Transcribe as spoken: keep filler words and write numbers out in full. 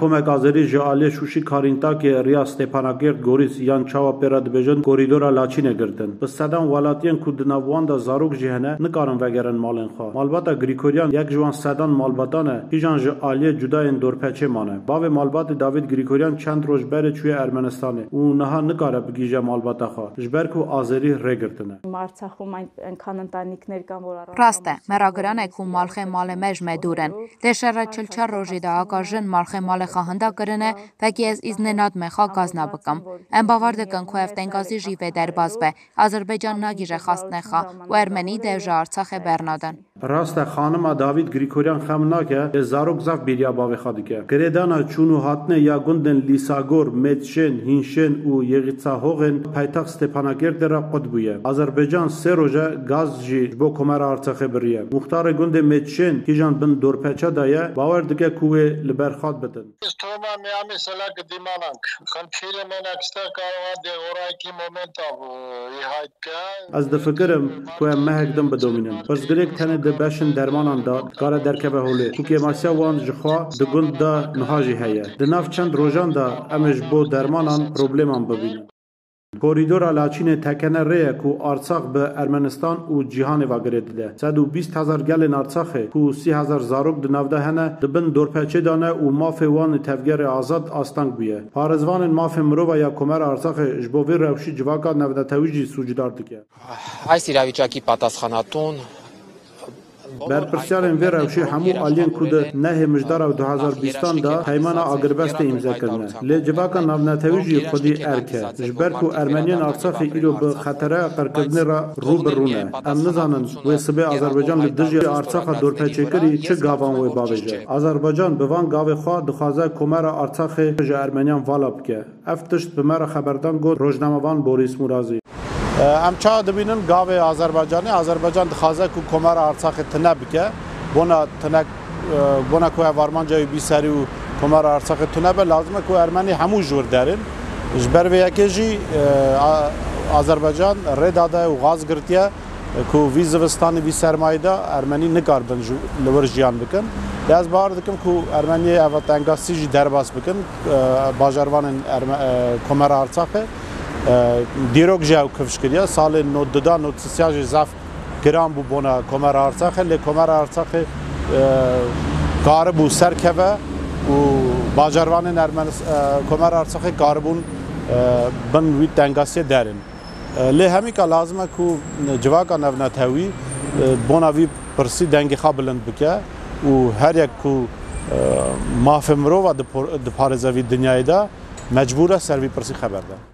Komek Azerî ji aliyê Şûşî Karîntakê riya Stepanakert Gorîs yan çawa pê re dibêjin korîdora Laçînê girtin. Bi sedan welatiyên ku di nav wan de zarok jî hene, nikarin vegerin malên xwe. Malbata Grîkoryan yek ji wan sedan malbatan e, kîjan ji aliyê cudayên dorpeçê mane. Bavê malbatê Davîd Grîkoryan çend roj berê çûye Ermenistanê û niha nikare bigihîje malbata xwe, ji ber ku Azerî rê girtine. Rast e, me ragiran e ku malxê malê me ji me dûr in. Lê şerê çil çar rojî de aka jin malxê malê xwe hinda kirine, fekî ez îznê nadime xwe gazna bikim. Em bawer dikin ku ev tengazî jî vê derbas be. Azerbaycan nagihîje xwestinê xwe û Ermenî dev ji Artsaxê bernadin. Rast e, xanima Davîd Grîkoryan xem nake, lê zarok zaf bêriya bavê xwe dike. Girêdana çûn û hatinê ya gundên Lîsagor, Mêtşên, Hînşên û Yêxîtsahoxên paytext Stepanakerdê re qut bûye. Azerbaycan sê roj e gaz jî ji bo Komara Artsaxê biriye. Muxtarê gundê Mêtşên kîjan bin dorpeçe de ye, bawer dike ku wê li ber xwe bidin. Toma miyamê selak dimanank. Xemşîrê me nekster karwa de orayki momenta bu ihayt ke. Ez difikirim ku em mehek din bidomînin. Pirsgirêk tenê di beşên dermanan de dikare derkeve holê, ku kêmasiya wan ji xwe di gund de niha jî heye. Di nav çend rojan de em ê ji bo dermanan probleman bibînin. Korîdora Laçînê tekene rê ye ku Artsax bi Ermenistan û cîhanê ve girê dide. Sed û bîst hezar gelên Artsaxê ku sî hezar zarok di nav de hene, di bin dorpeçê de ne û mafê wan ê tevgerê azad asteng bûye. Parêzvanên mafê mirova ya Komara Artsaxê ji bo vê rewşî civaka navnetewî jî sûcdar dike. Ay sîravî çakî patasxanaton. Berpirsiyarên vê rewşê hemû aliyên ku di nehê mijdara du hezar bîstan de peymana agirbestê îmze kirine. Lê civaka navnetewî jî xwedî erk e. Ji ber ku Ermeniyên Artsaxê îro bi xetereya qirkirinê re rû bi rû ne. Em nizanin wê sibê Azerbaycan li dijî Artsaxa dorpeçêkirî çi gavan wê bavêje. Azerbaycan bi van gavê xwe dixwaze Komara Artsaxê ji Ermeniyan vala bike. Ev tişt bi me re xeberdan got rojnamevan Boris Murazî. Em çawa dibînin gavê Azerbaycanê? Azerbaycan dixwaze ku Komara Artsaxê tune bike. Bona tune, bona ku ev armanca wî bî serî û Komara Artsaxê tune be, lazim e ku Ermenî hemû ji wir derin. Ji ber vê yekê jî, e, A-, Azerbaycan rê dade û gaz girtiye. Ku vî zivistanê, vî sermayê de Ermenî nikarbin ji, li wir jiyan bikin. Lê ez bawer dikim ku Ermeniyê eva tengasî jî derbas bikin, e, bajarvanên Erme-, e, Komera Artsaxê. E, dîrok jî ew kifş kiriye. Salên nod du da, nod sisiya jî zaf giran bû bona Komera Artsaxê. Lê Komera Artsaxê, e, karibû serkeve û bajarvanên Ermenis-, e, Komera Artsaxê karibûn, e, bin wî tengasiyê derin. Lê hemîka lazim e ku civaka navnetewî, e, bona vî pirsî dengê xwe bilind bike û her yek ku, e, mafê mirova dipor-, diparêze vî dinyayê de mecbûr e ser vî pirsî xeber de.